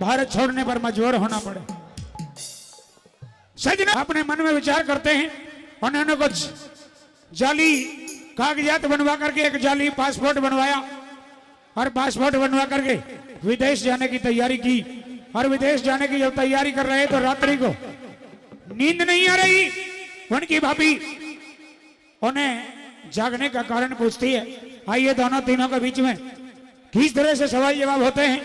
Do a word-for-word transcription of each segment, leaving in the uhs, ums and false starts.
भारत छोड़ने पर मजबूर होना पड़े। सजना अपने मन में विचार करते हैं, उन्होंने कुछ जाली कागजात बनवा करके एक जाली पासपोर्ट बनवाया और पासपोर्ट बनवा करके विदेश जाने की तैयारी की। और विदेश जाने की जब तैयारी कर रहे तो रात्रि को नींद नहीं आ रही। उनकी भाभी उन्हें जागने का कारण पूछती है। आइए, दोनों तीनों के बीच में किस तरह से सवाल जवाब होते हैं।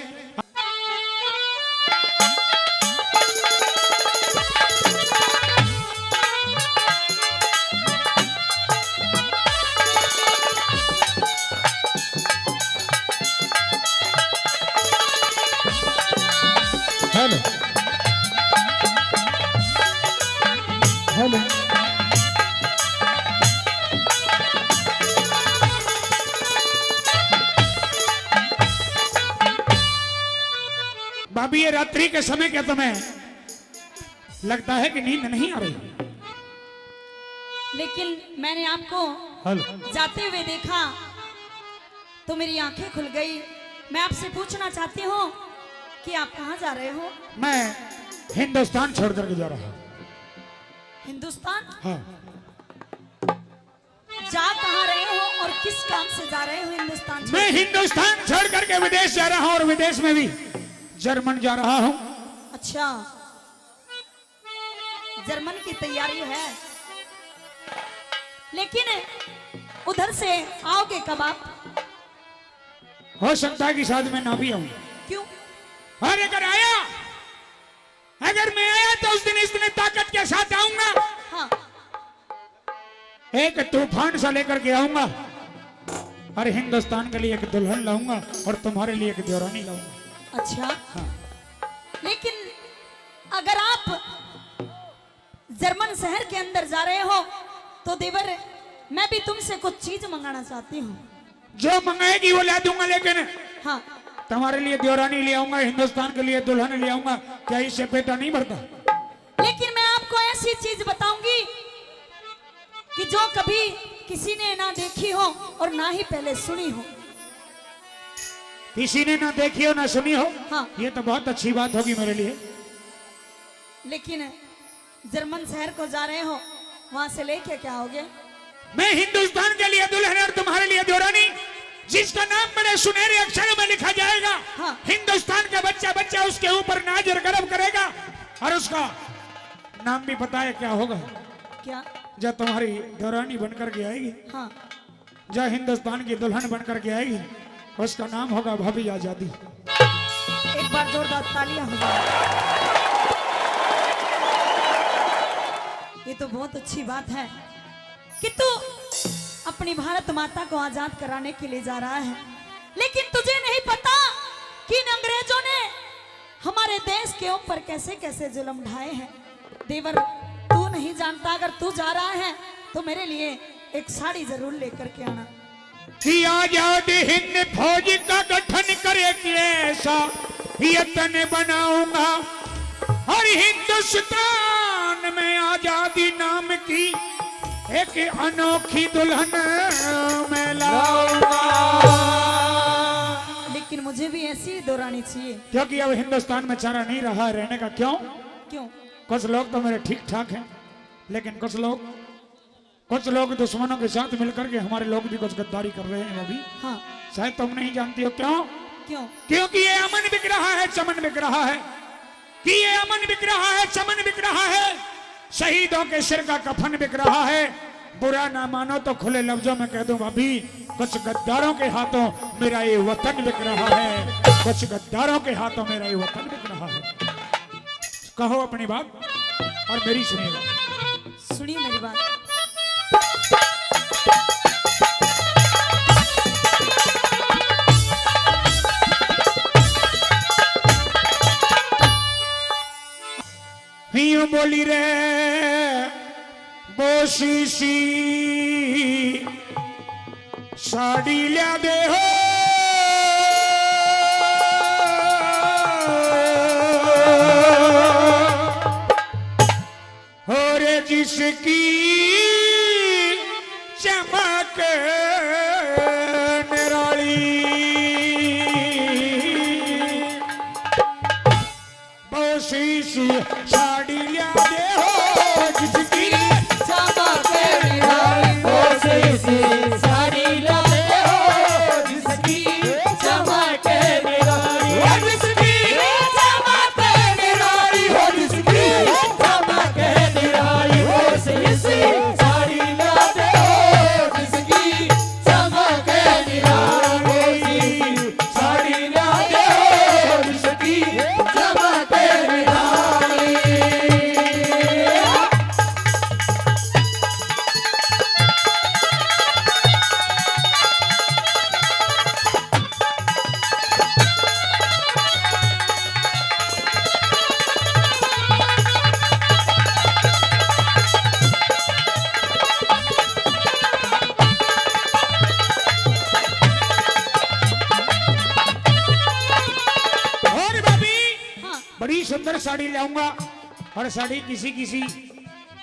हेलो। हेलो। भाभी, ये रात्रि के समय क्या तुम्हें लगता है कि नींद नहीं आ रही? लेकिन मैंने आपको हेलो। जाते हुए देखा तो मेरी आंखें खुल गई। मैं आपसे पूछना चाहती हूँ कि आप कहाँ जा रहे हो? मैं हिंदुस्तान छोड़ करके जा रहा हूँ। हिंदुस्तान? हाँ। जा कहाँ रहे हो और किस काम से जा रहे हो हिंदुस्तान छोड़? मैं हिंदुस्तान छोड़ करके विदेश जा रहा हूँ और विदेश में भी जर्मन जा रहा हूँ। अच्छा, जर्मन की तैयारी है, लेकिन उधर से आओगे कब आप? हो सकता है कि शायद मैं ना भी आऊं। क्यों? और अगर आया, अगर मैं आया तो उस दिन इतने ताकत के साथ आऊंगा, हाँ। एक तूफान सा लेकर के आऊंगा और हिंदुस्तान के लिए एक दुल्हन लाऊंगा और तुम्हारे लिए एक देवरानी लाऊंगा। अच्छा, हाँ। लेकिन अगर आप जर्मन शहर के अंदर जा रहे हो तो देवर, मैं भी तुमसे कुछ चीज मंगाना चाहती हूँ। जो मंगाएगी वो ला दूंगा, लेकिन हाँ। तुम्हारे लिए देवरानी ले आऊंगा, हिंदुस्तान के लिए दुल्हन ले आऊंगा। क्या इससे पेटा नहीं भरता? लेकिन मैं आपको ऐसी चीज बताऊंगी कि जो कभी किसी ने ना देखी हो और ना ही पहले सुनी हो। किसी ने ना देखी हो, ना सुनी हो। हाँ। ये तो बहुत अच्छी बात होगी मेरे लिए। लेकिन जर्मन शहर को जा रहे हो, वहां से लेके क्या आओगे? मैं हिंदुस्तान के लिए दुल्हन और तुम्हारे लिए देवरानी, जिसका नाम बड़े सुनहरे अक्षरों में लिखा जाएगा। हाँ। हिंदुस्तान का बच्चा बच्चा उसके ऊपर नाज और गर्व करेगा। और उसका नाम भी पता है क्या होगा? क्या? जो तुम्हारी देवरानी बनकर के आएगी, हाँ। जो हिंदुस्तान की दुल्हन बनकर के आएगी, उसका नाम होगा भाभी आजादी। एक बार जोरदार तालियां हो जाए। ये तो बहुत अच्छी बात है कि तू अपनी भारत माता को आजाद कराने के लिए जा रहा है, लेकिन तुझे नहीं पता कि इन अंग्रेजों ने हमारे देश के ऊपर कैसे कैसे जुल्म ढाए हैं। देवर, तू नहीं जानता, अगर तू जा रहा है तो मेरे लिए एक साड़ी जरूर लेकर के आना। कि आजाद हिंद फौज का गठन करे कि ऐसा यतन बनाऊंगा और हिंदुस्तान में आजादी नाम की एक अनोखी दुल्हन मैं लाऊंगा। लेकिन मुझे भी ऐसी ही देवरानी चाहिए। क्योंकि अब हिंदुस्तान में चारा नहीं रहा रहने का। क्यों? क्यों? कुछ लोग तो मेरे ठीक ठाक हैं, लेकिन कुछ लोग, कुछ लोग दुश्मनों के साथ मिलकर के हमारे लोग भी कुछ गद्दारी कर रहे हैं अभी। हाँ। शायद तुम नहीं जानती हो क्यों? क्यों? क्योंकि ये अमन बिक रहा है, चमन बिक रहा है। कि ये अमन बिक रहा है, चमन बिक रहा है, शहीदों के सिर का कफन बिक रहा है। बुरा ना मानो तो खुले लफ्जों में कह दूं भाभी, कुछ गद्दारों के हाथों मेरा ये वतन बिक रहा है, कुछ गद्दारों के हाथों मेरा ये वतन बिक रहा है। कहो अपनी बात और मेरी सुनिएगा। सुनिए मेरी बात। यूं बोली रे बोसी सी साड़ी ल्या दे हो, और जिसकी चमक निराली। शीशी साड़ी ला दे हो जिसकी चमक निराली। ओ शीशी साड़ी ला दे हो जिसकी चमक निराली। ओ जिसकी चमक निराली, ओ जिसकी चमक निराली। ओ शीशी साड़ी ला दे हो जिसकी चमक निराली। साड़ी ला दे हो जिसकी चमक निराली। और भाभी, हाँ। बड़ी सुंदर साड़ी लाऊंगा और साड़ी किसी किसी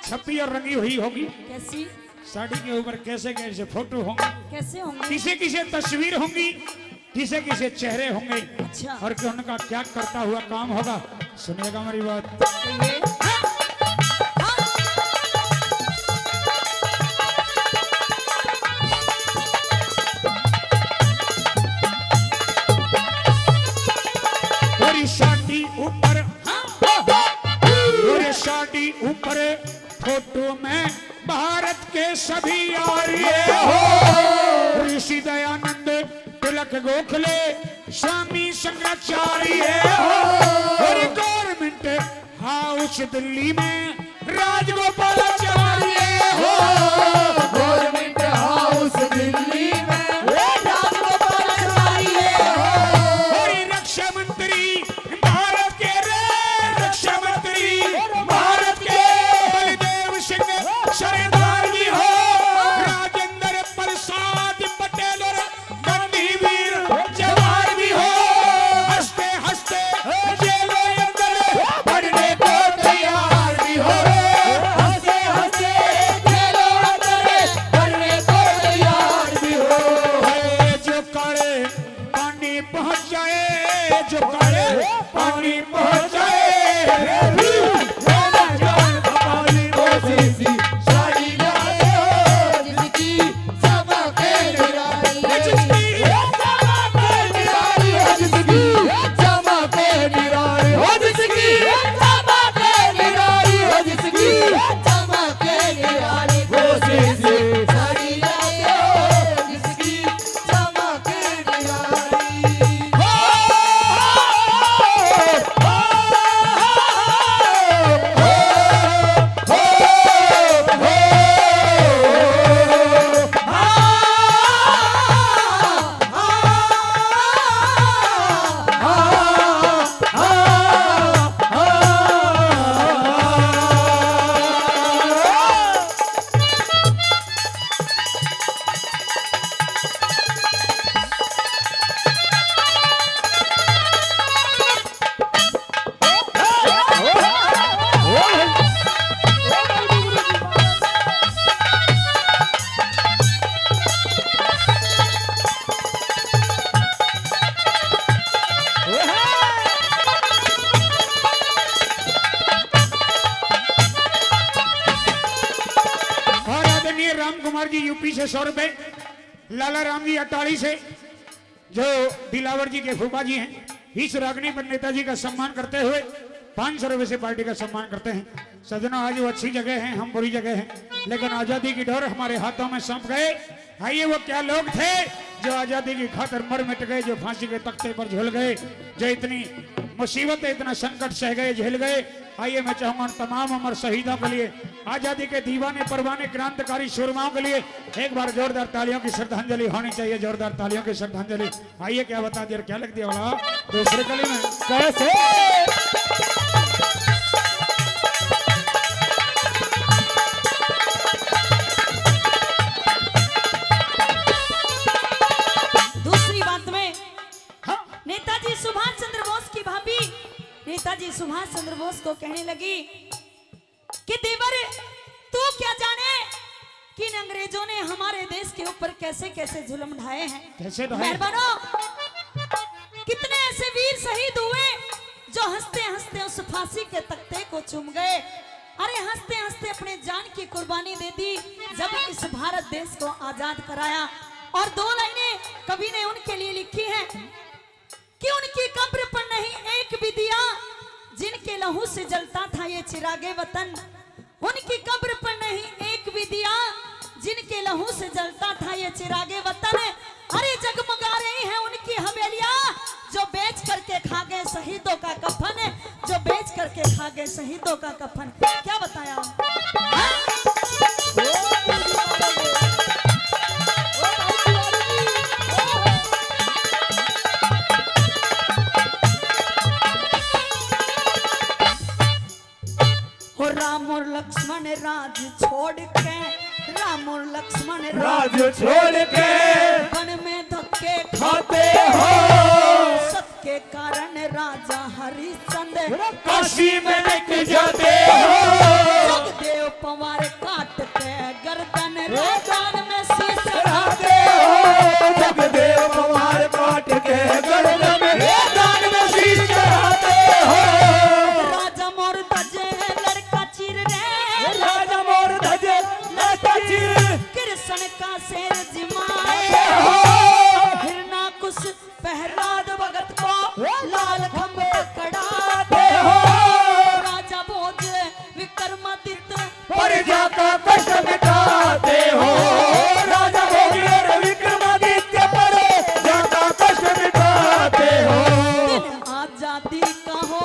छपी और रंगी हुई होगी। कैसी? साड़ी के ऊपर कैसे कैसे फोटो होंगे, कैसे होंगे? किसे किसे तस्वीर होंगी, किसे किसे चेहरे होंगे। अच्छा। और कि उनका क्या करता हुआ काम होगा, सुनिएगा मेरी बात। ये? हाँ। और इस शादी ऊपर, और इस शादी ऊपर फोटो में भारत के सभी आ रहे हो। ऋषि दयानंद, तिलक गोखले, स्वामी शंकराचार्य हो। और गवर्नमेंट हाउस दिल्ली में राजगोपालाचार्य हो। गवर्नमेंट हाउस दिल्ली में राजगोपालाचार्य हो। और रक्षा मंत्री भारत के, रे रक्षा मंत्री भारत के बलदेव सिंह सरदार भी हो। राजेंद्र प्रसाद पटेल और गंदीवीर जवार भी हो। हंसते हंसते जेलों अंदर भरने को तैयार भी हो। हंसते हंसते जेलों अंदर भरने को तैयार भी हो। है जो काले पानी पहुंच जाए, जो काले पानी पहुंच जाए। साड़ी ला दे हो जिसकी चमक निराली। जिसकी चमक निराली हो, जिसकी चमक निराली हो, जिसकी चमक निराली हो, जिसकी चमक निराली हो, जिसकी साड़ी ला दे हो जिसकी चमक निराली। और आदरणीय राम कुमार जी यूपी से सौ रुपए, लाला राम जी अटाली से, जो दिलावर जी के फूफा जी हैं, इस रागनी पर नेताजी का सम्मान करते हुए पाँच सौ रुपए से पार्टी का सम्मान करते हैं। सजनों, आज वो अच्छी जगह है, हम बुरी जगह हैं, लेकिन आजादी की डोर हमारे हाथों में सौंप गए। आइए, वो क्या लोग थे जो आजादी की खातर मर मिट गए, जो फांसी के तख्ते पर झूल गए, जो इतनी मुसीबतें, इतना संकट सह गए, झेल गए। आइए, मैं चाहूंगा उन तमाम अमर शहीदों के लिए, आजादी के दीवाने, परवाने, क्रांतिकारी सूरमाओं के लिए एक बार जोरदार तालियों की श्रद्धांजलि होनी चाहिए, जोरदार तालियों की श्रद्धांजलि। आइए, क्या बता दिया, क्या लिख दिया वाला दूसरे कली में। कैसे? दूसरी बात में, हाँ। नेताजी सुभाष चंद्र बोस की भाभी नेताजी सुभाष चंद्र बोस को कहने लगी कि देवर, तू क्या जाने कि इन अंग्रेजों ने हमारे देश के ऊपर कैसे कैसे जुल्म ढाए हैं। कैसे ढाए? मेहरबानो, कितने ऐसे वीर शहीद हुए जो हंसते हंसते उस फांसी के तख्ते को चूम गए। अरे हंसते हंसते अपने जान की कुर्बानी दे दी जब इस भारत देश को आजाद कराया। और दो लाइनें कवि ने उनके लिए लिखी हैं कि उनकी कब्र पर नहीं एक भी दिया, जिनके लहू से जलता था ये चिरागे वतन। उनकी कब्र पर नहीं एक भी दिया, जिनके लहू से जलता था ये चिरागे वतन। अरे जगमगा रही हैं उनकी हवेलियां, जो बेच करके खा गए शहीदों का कफन, जो बेच करके खा गए शहीदों का कफन। क्या बताया? हो राम और लक्ष्मण राज छोड़ के, राम और लक्ष्मण राज छोड़ के वन में धक्के खाते हो। सत के कारण राजा हरिश्चंद्र काशी में बिक जाते हो। जगदेव पवार काट के गर्दन राजान में शीश चढ़ाते हो। जगदेव पवार काट के गर्दन में राजान में शीश चढ़ाते हो। राजा मोर धजे लड़का चीर रे। राजा मोर धजे लड़का चीर। कृष्ण का शेर जिमाए हो। हिरणाकुश प्रहलाद भगत को लाल खंभ पकड़ाते हो। राजा भोज विक्रमादित्य प्रजा का कष्ट मिटाते हो। राजा भोज और विक्रमादित्य प्रजा का कष्ट मिटाते हो। दिन आजादी का हो।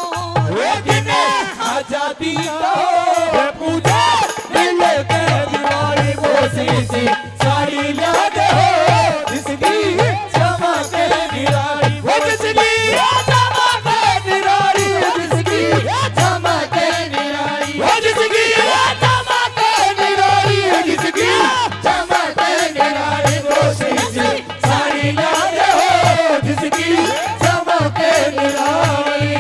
वो दिन आजादी का हो। पूजा मिल के दिवाली वो सी सी साड़ी ला दे हो, जिसकी चमक निराली। वो जिसकी चमक निराली, जिसकी चमक निराली। वो जिसकी चमक निराली, जिसकी चमक निराली। वो सी सी साड़ी ला दे हो, जिसकी चमक निराली।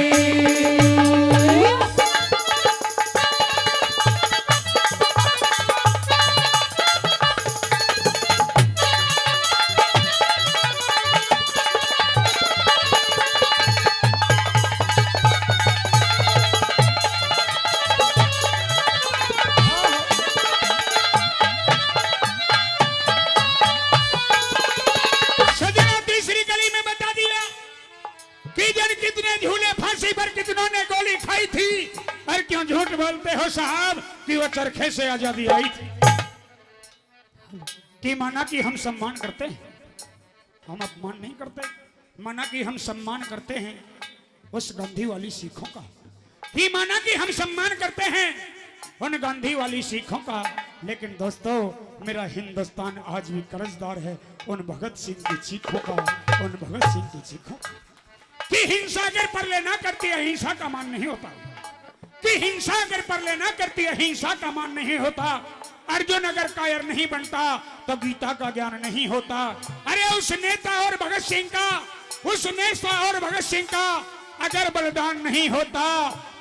सजना, तीसरी कली में बता दिया कि जन कितने झूले फांसी पर, कितनों ने गोली खाई थी। और क्यों झूठ बोलते हो साहब कि वो चरखे से आजादी आई थी? कि माना कि हम सम्मान करते हैं, हम अपमान नहीं करते। माना कि हम सम्मान करते हैं उस गांधी वाली सीखों का, कि माना कि हम सम्मान करते हैं उन गांधी वाली सीखों का, लेकिन दोस्तों, मेरा हिंदुस्तान आज भी कर्जदार है उन भगत सिंह की चीखों का, उन भगत सिंह की चीखों का। कि हिंसा अगर परले ना करती, अहिंसा का मान नहीं होता। कि हिंसा अगर परले ना करती, अहिंसा का मान नहीं होता। अर्जुन अगर कायर नहीं बनता, तो गीता का ज्ञान नहीं होता। अरे, उस नेता और भगत सिंह का, उस नेता और भगत सिंह का अगर बलिदान नहीं होता,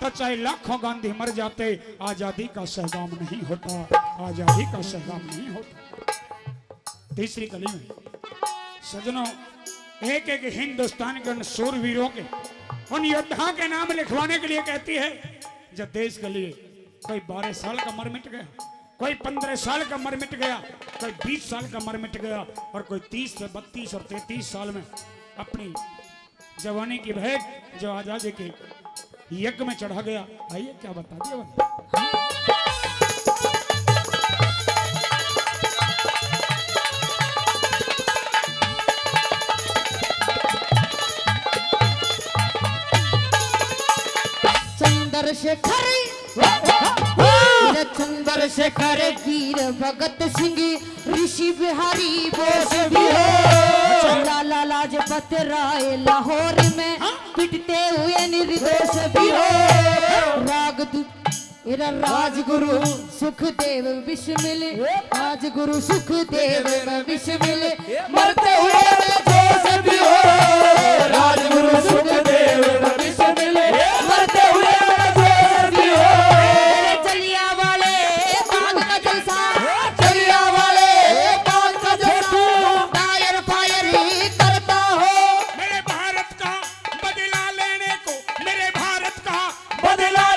तो चाहे लाखों गांधी मर जाते, आजादी का सहगाम नहीं होता, आजादी का सहगाम नहीं होता। तीसरी कली में सजनों, एक एक हिंदुस्तान के उन शूरवीरों के, उन योद्धाओं के नाम लिखवाने के लिए कहती है, जो देश के लिए कोई बारह साल का मर मिट गया, कोई पन्द्रह साल का मर मिट गया, कोई बीस साल का मर मिट गया, और कोई तीस से बत्तीस और तैंतीस साल में अपनी जवानी की भेंट जो आजादी के यज्ञ में चढ़ा गया। आइए, क्या बता दिया मैंने? चंद्रशेखर, चंद्रशेखर वीर भगत सिंह, ऋषि बिहारी बोस भी हो, लाला लाजपत राय लाहौर में पिटते हुए निर्दोष भी हो। राग दु-, मेरा राजगुरु सुखदेव बिस्मिल, राजगुरु सुखदेव बिस्मिल, मरते हुए मैं जोश भी हो। राजगुरु सुखदेव बिस्मिल, मरते हुए मैं जोश भी हो। जलियांवाले बाग का जलसा, जलियांवाले बाग का जलसा, टायर फायर ही करता हो। मेरे भारत का बदला लेने को, मेरे भारत का बदला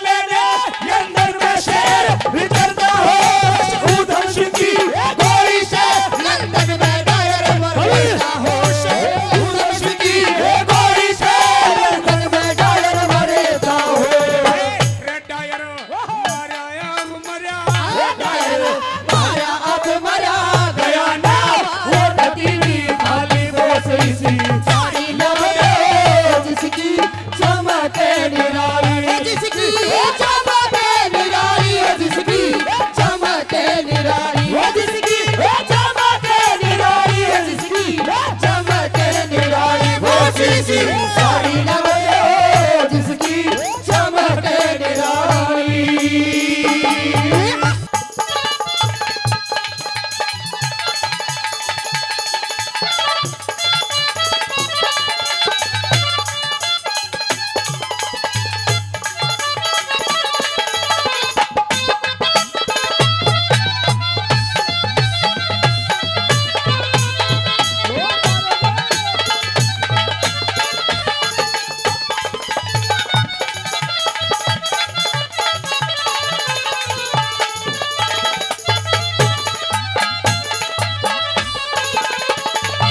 निराली, जिसकी चमक निराली, जिसकी चमक निराली, जिसकी चमक निराली, जिसकी चमक निराली, वो शीशी साड़ी लगे, जिसकी चमक निराली।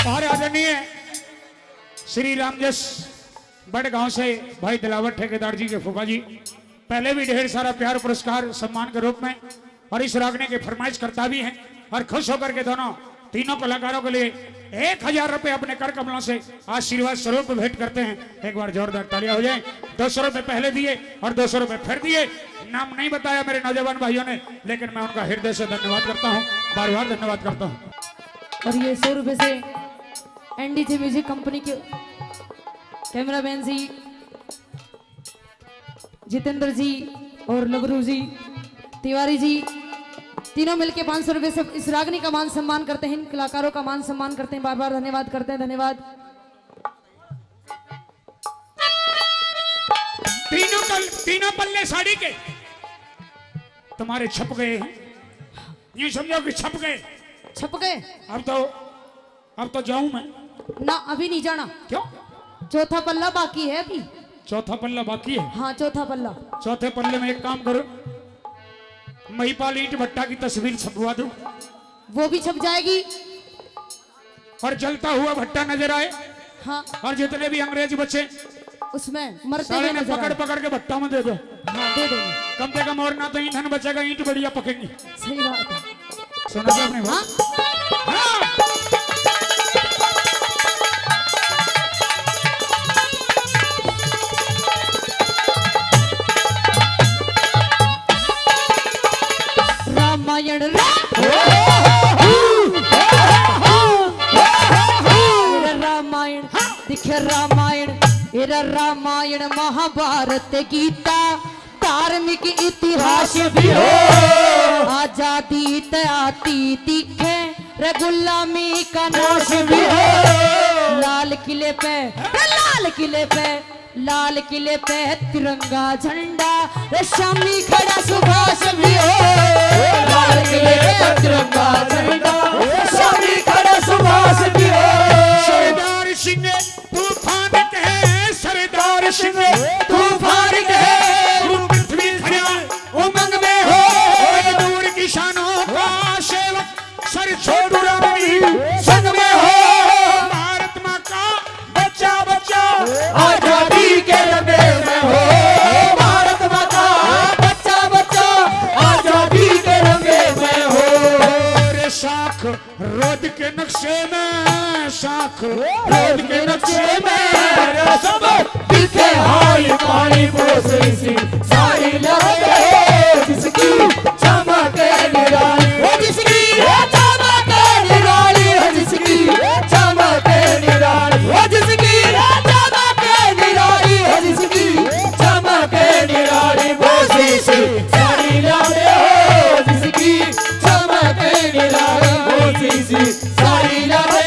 और आदरणीय श्री रामजस बड़गांव से भाई दिलावर ठेकेदार जी के फूफा जी, पहले भी ढेर सारा प्यार पुरस्कार सम्मान के रूप में, और इस रागनी के फरमाइश करता भी हैं, और खुश होकर के दोनों तीनों कलाकारों के लिए एक हजार रुपए अपने कर कमलों से आशीर्वाद स्वरूप भेंट करते हैं। एक बार जोरदार तालियां हो जाएं। दो सौ रुपए पहले दिए और दो सौ रुपए फिर दिए। नाम नहीं बताया मेरे नौजवान भाइयों ने, लेकिन मैं उनका हृदय से धन्यवाद करता हूँ, बार बार धन्यवाद करता हूँ। और ये सौ रुपए से एनडीजे म्यूजिक कंपनी के कैमरामैन जी, जितेंद्र जी और लबरू जी, तिवारी जी, तीनों मिलके पाँच सौ रुपए से इस रागनी का मान सम्मान करते हैं, इन कलाकारों का मान सम्मान करते हैं, बार बार धन्यवाद करते हैं। धन्यवाद। तीनों कल, तीनों पल्ले साड़ी के तुम्हारे छप गए हैं, यूं समझो कि छप गए। छप गए? अब तो, अब तो जाऊं मैं। ना, अभी नहीं जाना। क्यों? चौथा पल्ला बाकी है अभी। चौथा पल्ला बाकी है? हाँ, चौथा पल्ला। चौथे पल्ले में एक काम करो, महिपाल ईंट भट्टा की तस्वीर छपवा दो। वो भी छप जाएगी। और जलता हुआ भट्टा नजर आए। हाँ। और जितने भी अंग्रेज बचे, उसमें मरते सारे हुए ने नजर पकड़ आए। पकड़ के भट्टा में दे दो। हाँ, दे देंगे। कम से कम और ना तो ईंधन बचेगा, ईंट बढ़िया पकेंगे। सही बात है। सुना क्या आपने? हाँ। हाँ। रामायण रा-, रामायण दिखे, रामायण, एरा रामायण, महाभारत, गीता, धार्मिक इतिहास भी हो। आजादी ते आती दिखे, रे गुलामी का नाश भी हो। लाल किले पे, रे लाल किले पे, लाल किले पे तिरंगा झंडा, रे शामी खड़ा सुभाष भी हो। लाल किले पे तिरंगा झंडा, रे शामी खड़ा सुभाष भी हो। सरदार सिंह तूफान के, सरदार सिंह तूफान के, वो पृथ्वी धरा उमंग में हो। मजदूर किसानों का सेवक सर छोटू राम भी संग में हो। भारत माँ का बच्चा बच्चा आजादी के रंगे में हो। भारत माँ का बच्चा बच्चा आजादी के रंगे में हो। रे साख रोद के नक्शे में, साख रोद के नक्शे में सब दिखे हाई पानी बोस सी सारी लहरें जिसकी चमक निराली, वो जिसकी चमक निराली, वो जिसकी चमक निराली, वो जिसकी चमक निराली, वो जिसकी चमक निराली, वो सी सारी लहरें, वो जिसकी चमक निराली, वो सी सारी लहरें।